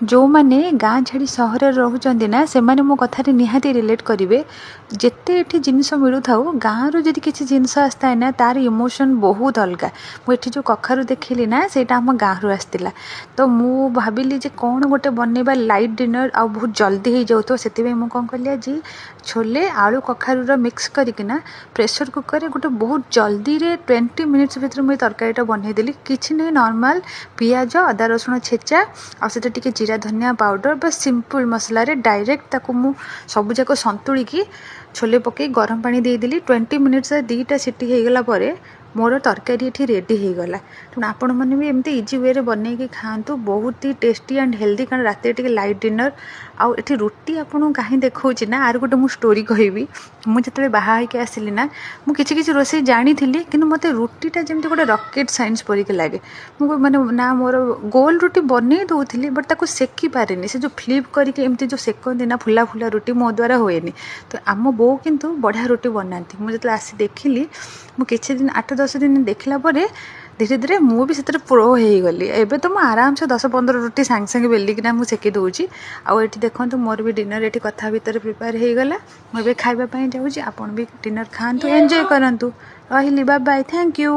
ଯେଉଁମାନେ ଗାଁ ଛାଡ଼ି ସହରରେ ରହୁଛନ୍ତି ନା, ସେମାନେ ମୋ କଥାରେ ନିହାତି ରିଲେଟ୍ କରିବେ। ଯେତେ ଏଠି ଜିନିଷ ମିଳୁଥାଉ, ଗାଁରୁ ଯଦି କିଛି ଜିନିଷ ଆସିଥାଏ ନା, ତାର ଇମୋସନ୍ ବହୁତ ଅଲଗା। ମୁଁ ଏଠି ଯେଉଁ କଖାରୁ ଦେଖିଲି ନା, ସେଇଟା ଆମ ଗାଁରୁ ଆସିଥିଲା। ତ ମୁଁ ଭାବିଲି ଯେ କ'ଣ ଗୋଟେ ବନେଇବା ଲାଇଟ୍ ଡିନର୍ ଆଉ ବହୁତ ଜଲ୍ଦି ହେଇଯାଉଥିବ। ସେଥିପାଇଁ ମୁଁ କ'ଣ କଲି, ଆଜି ଛୋଲେ ଆଳୁ କଖାରୁର ମିକ୍ସ କରିକିନା ପ୍ରେସର୍ କୁକର୍ରେ ଗୋଟେ ବହୁତ ଜଲ୍ଦିରେ 20 ମିନିଟ୍ସ ଭିତରେ ମୁଁ ଏ ତରକାରୀଟା ବନେଇଦେଲି। କିଛି ନାହିଁ, ନର୍ମାଲ୍ ପିଆଜ, ଅଦା ରସୁଣ ଛେଚା ଆଉ ସେଥିରେ ଟିକେ ଜିରା ଧନିଆ ପାଉଡ଼ର, ବାସ୍। ସିମ୍ପଲ୍ ମସଲାରେ ଡାଇରେକ୍ଟ ତାକୁ ମୁଁ ସବୁଯାକ ସନ୍ତୁଳିକି ଛୋଲେ ପକାଇ ଗରମ ପାଣି ଦେଇଦେଲି। 20 ମିନିଟ୍ସରେ ଦୁଇଟା ସିଟି ହେଇଗଲା ପରେ ମୋର ତରକାରୀ ଏଠି ରେଡ଼ି ହେଇଗଲା। ତେଣୁ ଆପଣମାନେ ବି ଏମିତି ଇଜି ୱେରେ ବନେଇକି ଖାଆନ୍ତୁ, ବହୁତ ହି ଟେଷ୍ଟି ଆଣ୍ଡ ହେଲ୍ଦି, କାରଣ ରାତିରେ ଟିକେ ଲାଇଟ୍ ଡିନର୍। ଆଉ ଏଠି ରୁଟି ଆପଣଙ୍କୁ କାହିଁ ଦେଖାଉଛି ନା, ଆର ଗୋଟେ ମୁଁ ଷ୍ଟୋରି କହିବି। ମୁଁ ଯେତେବେଳେ ବାହା ହେଇକି ଆସିଲି ନା, ମୁଁ କିଛି କିଛି ରୋଷେଇ ଜାଣିଥିଲି, କିନ୍ତୁ ମୋତେ ରୁଟିଟା ଯେମିତି ଗୋଟେ ରକେଟ୍ ସାଇନ୍ସ ପରିକି ଲାଗେ। ମୁଁ ମାନେ ନା ମୋର ଗୋଲ ରୁଟି ବନେଇ ଦେଉଥିଲି, ବଟ୍ ତାକୁ ସେକି ପାରେନି। ସେ ଯେଉଁ ଫ୍ଲିପ୍ କରିକି ଏମିତି ଯେଉଁ ସେକନ୍ତି ନା, ଫୁଲା ଫୁଲା ରୁଟି ମୋ ଦ୍ୱାରା ହୁଏନି। ତ ଆମ ବୋଉ କିନ୍ତୁ ବଢ଼ିଆ ରୁଟି ବନାନ୍ତି। ମୁଁ ଯେତେବେଳେ ଆସି ଦେଖିଲି, ମୁଁ କିଛି ଦିନ, 8-10 ଦିନ ଦେଖିଲା ପରେ ଧୀରେ ଧୀରେ ମୁଁ ବି ସେଥିରେ ପ୍ରୋ ହେଇଗଲି। ଏବେ ତ ମୁଁ ଆରାମସେ 10-15 ରୁଟି ସାଙ୍ଗେ ସାଙ୍ଗେ ବେଲିକିନା ମୁଁ ସେକି ଦେଉଛି। ଆଉ ଏଠି ଦେଖନ୍ତୁ, ମୋର ବି ଡିନର୍ ଏଠି କଥା ଭିତରେ ପ୍ରିପେୟାର ହେଇଗଲା। ମୁଁ ଏବେ ଖାଇବା ପାଇଁ ଯାଉଛି। ଆପଣ ବି ଡିନର୍ ଖାଆନ୍ତୁ, ଏନ୍ଜୟ କରନ୍ତୁ। ରହିଲି, ବାଏ ବାଏ, thank you.